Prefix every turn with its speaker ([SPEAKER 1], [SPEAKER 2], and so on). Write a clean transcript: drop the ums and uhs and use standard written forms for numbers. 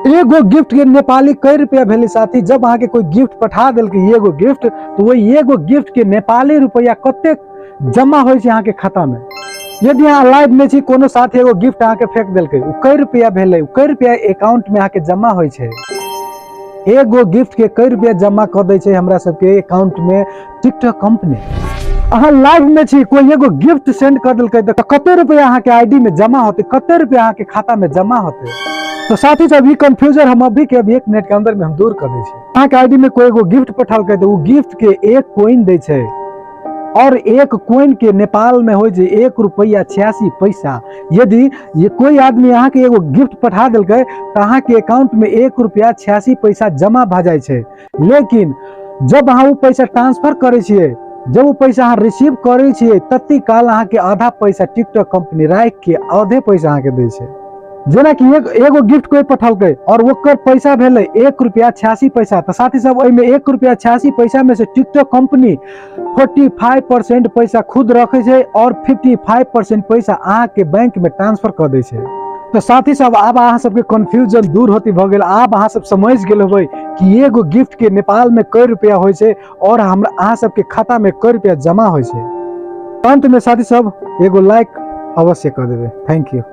[SPEAKER 1] एगो गिफ्ट के नेपाली कै रुपया भेलै साथी? जब अहाँके कोई गिफ्ट पठा देलकै एगो गिफ्ट, तऽ ओहि एगो गिफ्ट के नेपाली रुपया कतेक जमा होइ छै अहाँके खाता में? यदि अहाँ लाइव में छी, कोनो साथी एगो गिफ्ट अहाँके फेंक देलकै, ओ कै रुपया भेलै? ओ कै रुपया अकाउंट में अहाँके जमा होइ छै? एगो गिफ्ट के कै रुपया जमा कऽ दै छै हमरा सबके अकाउंट में टिकटॉक कंपनी? अहाँ लाइव में छी, कोई एगो गिफ्ट सेंड कर देलकै, तऽ कते रुपया अहाँके आईडी में जमा होतै? कते रुपया अहाँके खाता में जमा होतै? तो साथी सब, ई कंफ्यूजन हम अभी के अभी 1 मिनट के अंदर में हम दूर कर दै छी। अहाँके आईडी में कोई एगो गिफ्ट पठलकै, तऽ ओ गिफ्ट के एक कोइन दै छै और एक कोइन के नेपाल में होइ छै 1 रुपया 86 पैसा। यदि ये कोई आदमी अहाँके एगो गिफ्ट पठा देलकै, तऽ अहाँके अकाउंट में 1 रुपया 86 पैसा जमा भऽ जाइ छै। लेकिन जब अहाँ ओ पैसा ट्रांसफर करै छियै, जब ओ पैसा अहाँ रिसीव करै छियै, तत्ती काल अहाँके आधा पैसा टिकटॉक कंपनी राखि के आधे पैसा अहाँके दै छै। जेनाकि एक एगो गिफ्ट कोई पठलकै और ओकर पैसा भेलै 1 रुपया 86 पैसा, तऽ साथी सब, ओहिमे 1 रुपया 86 पैसा में से टिकटॉक कंपनी 45% पैसा खुद रखै छै और 55% पैसा अहाँके बैंक में ट्रांसफर कऽ दै छै। तऽ साथी सब, आब अहाँ सबके कंफ्यूजन दूर होती भऽ गेल। आब अहाँ सब समझ गेल होबै कि एगो गिफ्ट के नेपाल में कै रुपया होइ छै और हमरा अहाँ सबके खाता में कै रुपया जमा होइ छै। अंत में साथी सब, एगो लाइक अवश्य कऽ देबै। Thank you.